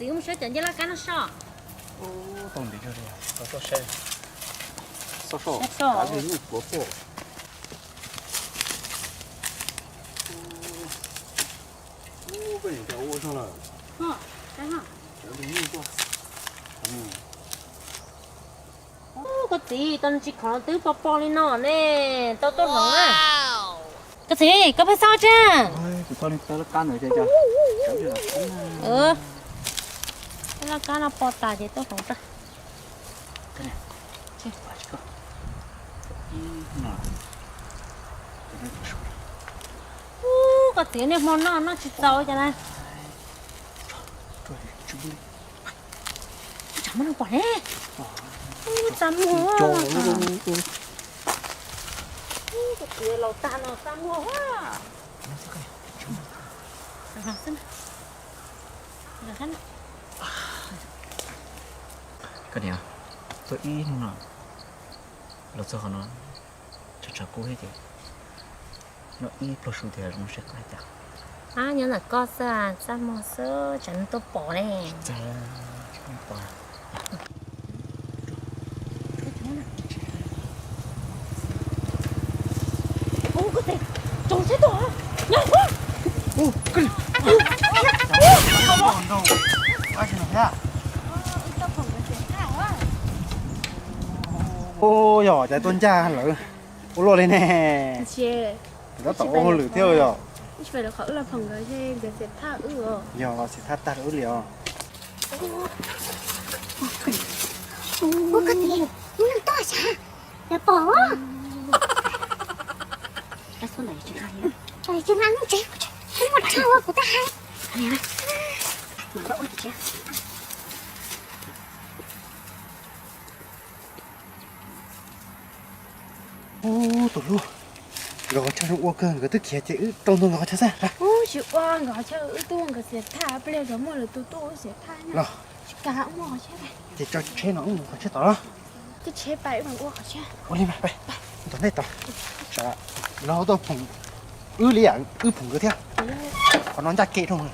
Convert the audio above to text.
Wb mus saib cov ncej laj kab no soj. Tau ntev zog li, tau soj seb. Soj soj, kav zej nyuj pluav tuaj. Koj niam, cas ua zog lawm? Kav zej nyuj tuaj. Koj txiv, tau tsis khoom twb pos pos li no ne, tau tuaj hloov na. Koj txiv, koj pheej xauj tsa. Kuv txhob li tawb laj kab ntawd. Laj kab no pos tas ces tuaj hloov tsa. Koj txiv, niaj hmo noj noj tsis txaus cas na. Tsam muab no pom ne. Txaj muag. Koj txiv, laus tag no txaj muag. Koj niam, tuaj ib hnub no los txog qhov no, tshav tshav kub thiab ces noj ib pluag su tias zoo seb qab cas. Nyob ntawm koj xwb, txaj muag xwb, tsam tuaj pom ne. Ua yog cas tuaj ncaj lawm, ua luaj li ne. Tab tom ua hauj lwm thiab yog. Yog xiam thaj tag wb li os. Ub, tus hlub, nkawd qhov chaw zoo ua kawg, nkawd twb khiav ces wb tau ntua nkawd qhov chaw xwb. Ub, tsis ua nkawd qhov chaw, wb tuaj nkawd xiam thaj, peb li zov muaj lwm tus tuaj ua xiam thaj. Los, tsis kav, wb mus qhov tsheb, ces tso tsheb no wb mus qhov tsheb tod los. Tso tsheb pais wb mam ua qhov tsheb. Ua li mas pais, tom ntej tod, tsam lawv tuaj phoom wb li, wb phoom nkawd thiab. Qhov no ncaj kev dhau.